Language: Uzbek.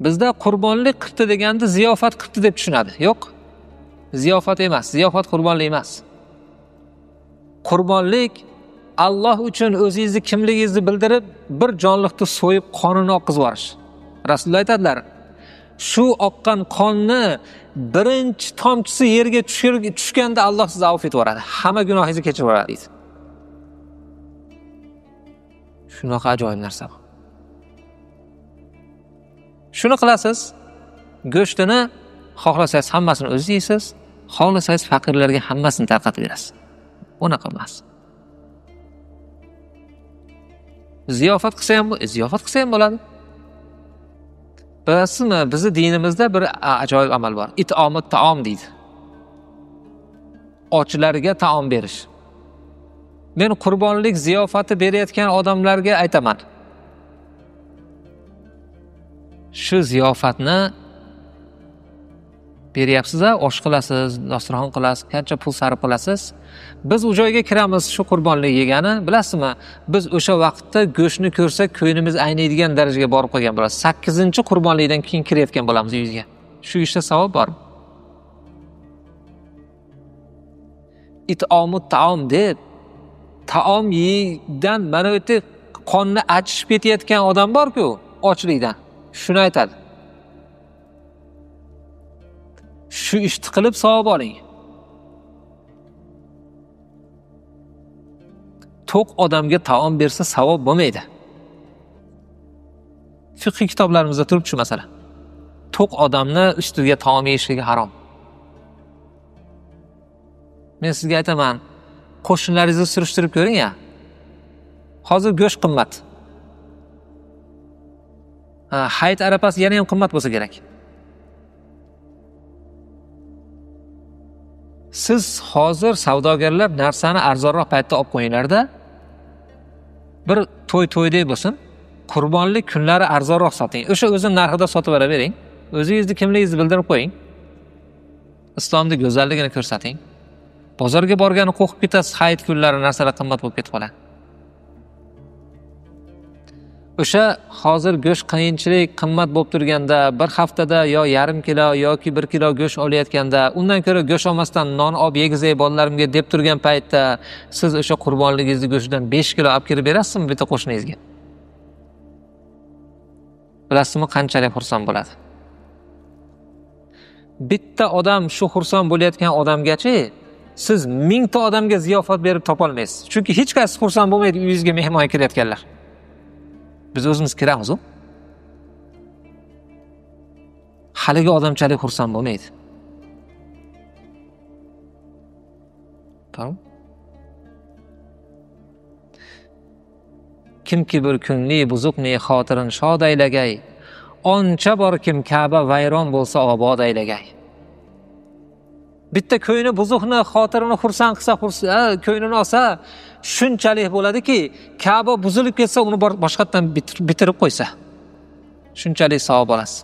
Bizda qurbonlik qilibdi deganda ziyofat qilibdi deb tushunadi. Yo'q. Ziyofat emas, ziyofat qurbonlik emas. Qurbonlik Alloh uchun o'zingizni kimligingizni bildirib, bir jonliqni so'yib qonini oqizib yuborish. Rasululloh aytadilar, shu oqqan qonni birinchi tomchisi yerga tushganda Alloh sizni avf etib yuboradi. Hamma gunohingizni kechirib yuboradi deydi. Shunaqa ajoyib narsa bu. Shuni qilasiz, go'shtini xohlasangiz hammasini o'zingiz yeysiz, xohlasangiz faqirlarga hammasini tarqatib berasiz. Unaqa emas. Ziyofat qilsa ham, ziyofat qilsa ham bo'ladi. Bilasizmi, bizni dinimizda bir ajoyib amal bor. It'omu taom deydi. Ochlarga taom berish. Men qurbonlik ziyofati berayotgan odamlarga aytaman. Shu ziyofatni beryapsiz-a, osh qilasiz, dasturxon qilasiz, qancha pul sarf qilasiz. Biz u joyga kiramiz shu qurbonlik yegani, bilasizmi? Biz o'sha vaqtda go'shtni ko'rsak, ko'nglimiz ayniydigan darajaga borib qolgan bo'lamiz. 8-qurbonlikdan keyin kirayotgan bo'lamiz uyga. Shu ishda savob bormi? It'omu taom deb taom yegan mana bu yerda qonni achishib ketayotgan odam bor-ku, ochlikdan. Shuni aytadi. Shu ishni qilib savob oling. To'q odamga taom bersa savob bo'lmaydi. Fiqh kitoblarimizda turibdi shu masala. To'q odamni ustiga taom yeyishligi harom. Men sizga aytaman, qo'shnilaringizni surishtirib ko'ring-a. Hozir go'sht qimmat. Hayit arafasi yana ham qimmat bo'lsa kerak. Siz hozir savdogarlar narsani arzonroq paytda olib qo'yinglarda, bir to'y-to'ydek bo'lsin, qurbonlik kunlari arzonroq soting. O'sha o'zi narxida sotib olavering. O'zingizni kimligingizni bildirib qo'ying. Islomning go'zalligini ko'rsating. Bozorga borgani qo'rqib ketasiz, hayit kunlari narsalar qimmat bo'lib ketib qoladi. O'sha hozir go'sht qiyinchilik qimmat bo'lib turganda, bir haftada yo yarim kilo yoki 1 kilo go'sht olayotganda, undan ko'ra go'sht olmasdan non olib yegizay bolalarimga deb turgan paytda siz o'sha qurbonligingizni go'shidan 5 kilo olib kirib berasizmi bitta qo'shningizga? Bilasizmi qanchalik xursand bo'ladi? Bitta odam shu xursand bo'layotgan odamgachi siz 1000 ta odamga ziyofat berib topolmaysiz. Chunki hech qaysi xursand bo'lmaydi uyingizga mehmon kelayotganlar. Biz o'zimiz kiramiz u. Haligi odamchalik xursand bo'lmaydi. Tamam. Kimki bir kunli buzuqni xotirin shod aylagay, oncha bor kim Ka'ba vayron bo'lsa obod aylagay. Bitta ko'ngli buzuqni xotirini xursand qilsa, ko'nglini olsa, shunchalik bo'ladiki, Ka'ba buzilib ketsa, uni boshqatdan bitirib qo'ysa, shunchalik savob olasiz.